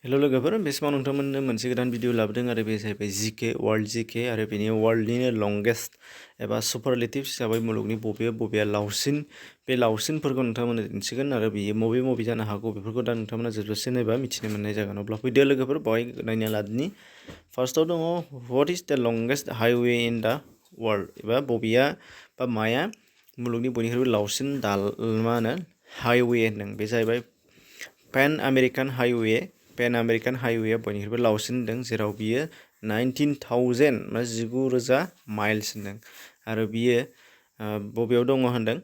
हेल' लोगोफोर बे समाव नोंथांमोननो मोनसे गोदान भिडिअ लाबोदों आरो बे जाहैबाय जिके वर्ल्ड जिके आरो बेनि वर्ल्डनिनो लंगेस्ट एबा सुपारलेटिव्स हिसाबै मुलुगनि बबेया लावसिन बे लावसिनफोरखौ नोंथांमोननो दिन्थिगोन आरो बेयो मबे जानो हागौ बेफोरखौ दा नोंथांमोना जोबजासे नायबा मिथिनो मोननाय जागोन। अब्ला फैदो लोगोफोर बेवहाय नायना लादिनि फार्स्टआव दङ व्हाट इज द longest highway in the world एबा बबेया बा माया मुलुगनि बयनिख्रुइबो लावसिन मा होनो हाइवे होनदों। बे जाहैबाय पेन आमेरिकान हाइवेआ बयनिख्रुइबो लावसिन होनदों जेराव बियो 19,000 माइल्स होनदों आरो बियो बबेयाव दङ होनदों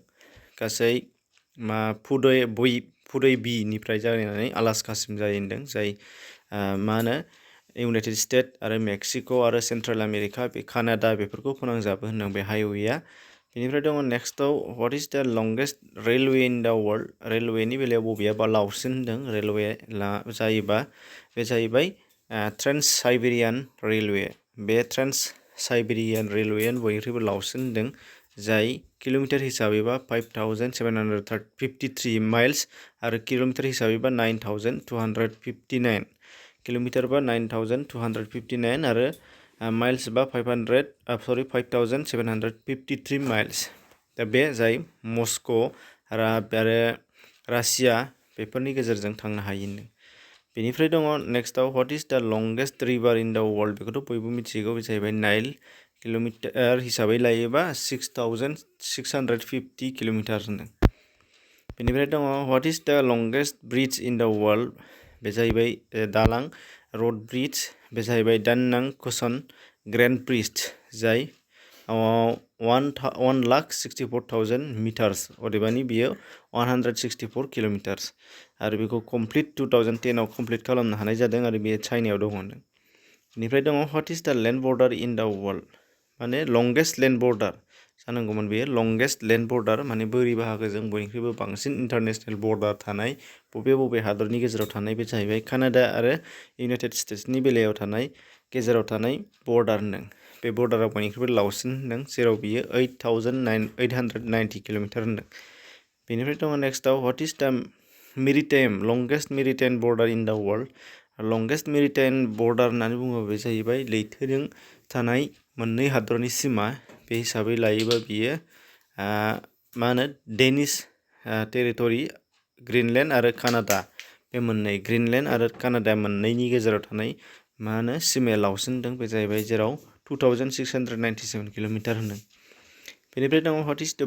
गासै फुदै बिनिफ्राय जागायनानै आलास्कासिम जायो होनदों जाय मा होनो इउनाइटेड स्टेट आरो मेक्सिक' आरो सेन्ट्रेल आमेरिका बे कानाडा बेफोरखौ फोनांजाबो होनदों बे हाइवेआ। बेनिफ्राय दङ नेक्स्टआव व्हाट इज द longest railway in the world रेलवेनि बेलायाव बबेयाबा लावसिन होनदों रेलवे जायोबा बे जाहैबाय ट्रान्स साइबेरियान रेलवे बे ट्रान्स साइबेरियान रेलवेआनो बयनिख्रुइबो लावसिन होनदों जाय किल'मिटार हिसाबैबा 5,753 माइल्स आरो किल'मिटार हिसाबैबा 9,259 किल'मिटार बा 9,259 आरो माइल्स बा 5,753 माइल्स। दा बे जाय मस्क' आरो रासिया बेफोरनि गेजेरजों थांनो हायो होनदों। बेनिफ्राय दङ नेक्स्टआव व्हाट इज द longest river in the world बेखौथ' बयबो मिथिगौ बे जाहैबाय नाइल किल'मिटार हिसाबै लायोबा 6,650 किल'मिटार होनदों। बेनिफ्राय दङ व्हाट इज द longest bridge in the world बे जाहैबाय दालां रड ब्रिज बे जाहैबाय दाननां कुसन ग्रेन्ड ब्रिज जाय 1,64,000 मिटार्स अदेबानि बियो 164 किल'मिटार्स आरो बेखौ कमप्लिट 2010आव कमप्लिट खालामनो हानाय जादों आरो बेयो चाइनायाव दङ होनदों। बेनिफ्राय दङ व्हाट इज द land border in the world माने लंगेस्ट लेन्ड बर्डार जानांगौमोन बेयो लंगेस्ट लेन्ड बर्डार माने बोरि बाहागोजों बयनिख्रुइबो बांसिन इन्टारनेसनेल बर्डार थानाय बबे हादरनि गेजेराव थानाय बे जाहैबाय कानाडा आरो इउनाइटेड स्टेट्सनि बेलायाव थानाय गेजेराव थानाय बर्डार होनदों। बे बर्डारा बयनिख्रुइबो लावसिन होनदों जेराव बियो 8,890 किल'मिटार होनदों। बेनिफ्राय दङ नेक्स्टआव व्हाट इज द longest maritime border in the world longest maritime border होननानै बुङोबा बे जाहैबाय लैथोजों थानाय मोननै हादरनि सिमा बे हिसाबै लायोबा बियो मा होनो डेनिश टेरिटरि ग्रीनलेण्ड आरो कानाडा बे मोननै ग्रीनलेण्ड आरो कानाडा मोननैनि गेजेराव थानाय मा होनो सिमाया लावसिन होनदों बे जाहैबाय जेराव 2,697 किल'मिटार होनदों। बेनिफ्राय दङ व्हाट इज द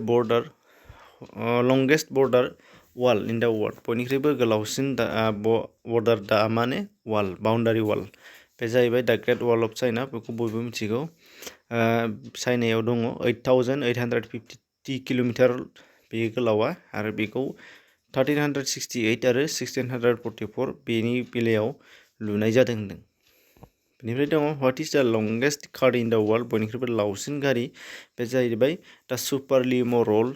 longest border wall in the world बयनिख्रुइबो गोलावसिन बर्डार माने वाल बाउन्डारि वाल बे जाहैबाय द ग्रेट वाल अफ चाइना बेखौ बयबो मिथिगौ चाइनायाव दङ 8,850 किल'मिटार बेयो गोलावा आरो बेखौ 1368 आरो 1644 बेनि बेलायाव लुनाय जादों होनदों। बेनिफ्राय दङ व्हाट इज द longest car in the world बयनिख्रुइबो लावसिन गारि बे जाहैबाय द सुपारलिम' रल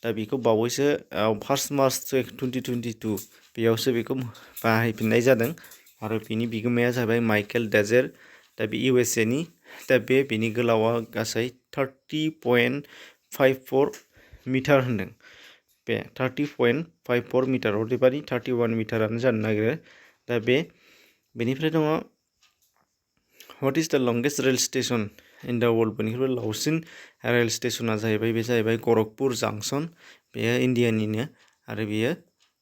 दा बेखौ बावैसो 1 मार्च 2022 बेयावसो बेखौ बाहायफिननाय जादों आरो बिनि बिगोमाया जाबाय माइकेल डेजेर दा बे USA नि दा बेनि गोलावा गासै 30.54 मिटार होनदों बे 30.54 मिटार अदेबानि 31 मिटारानो जानो नागिरो दा बेनिफ्राय दङ व्हाट इज द longest rail station in the world बयनिख्रुइबो लावसिन रेल स्टेशना जाहैबाय बे जाहैबाय गरखपुर जांसन बेयो इण्डियानिनो आरो बेयो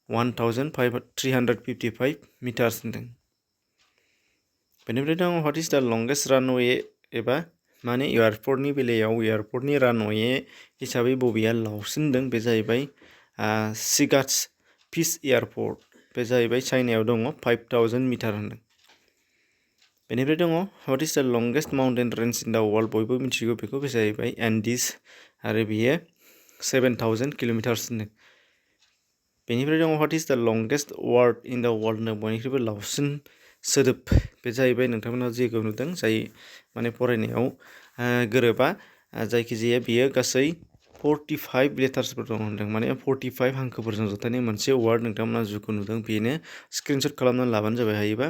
1,355 मिटार्स होनदों। बेनिफ्राय दङ व्हाट इज द लंगेस्ट रानवे एबा माने एयारपर्टनि बेलायाव एयारपर्टनि रानवे हिसाबै बबेया लावसिन होनदों बे जाहैबाय सिगाट्स फिश एयारपर्ट बे जाहैबाय चाइनायाव दङ 5,000 मिटार होनदों। बेनिफ्राय दङ व्हाट इज द longest mountain range in the world बयबो मिथिगौ बेखौ बे जाहैबाय एन्डिस आरो बियो 7,000 किल'मिटार्स होनदों। बेनिफ्राय दङ व्हाट इज द longest ward in the world होनदों बयनिख्रुइबो लावसिन सोदोब बे जाहैबाय नोंथांमोना जेखौ नुदों जाय माने फरायनायाव गोरोबा जायखिजाया बियो गासै 45 लेटार्सफोर दं होनदों माने 45 हांखोफोरजों जथायनाय मोनसे वार्ड नोंथांमोना जेखौ नुदों बेनो स्क्रिनशट खालामनानै लाबानो जाबाय हायोबा।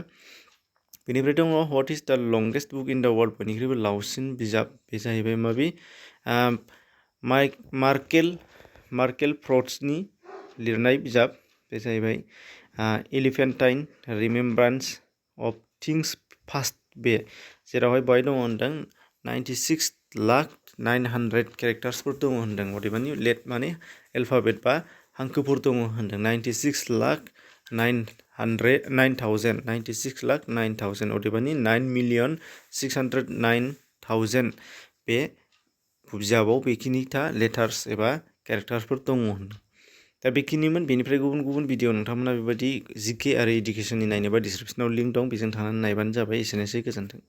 बेनिफ्राय दङ व्हाट इज द longest book in the world बयनिख्रुइबो लावसिन बिजाब बे जाहैबाय मार्केल प्रस्टनि लिरनाय बिजाब बे जाहैबाय एलिफेन्टाइन रिमेम्ब्रान्स अफ थिंग्स फास्ट बे जेरावहाय बेवहाय दङ होनदों 96,900,000 केरेक्टार्सफोर दङ होनदों अदेबानि लेट माने एल्फाबेट बा हांखोफोर दङ होनदों 96,900,000 अदेबानि 9,609,000 बे बिजाबाव बेखिनिथा लेटार्स एबा केरेक्टार्सफोर दङ होनदों दा बेखिनिमोन बेनिफ्राय गुबुन गुबुन भिडिअ नोंथांमोना बेबायदि जिके आरो इडुकेसननि नायनोबा डिसक्रिपसनाव लिंक दं बेजों थांनानै नायबानो जाबाय एसेनोसै गोजोन्थों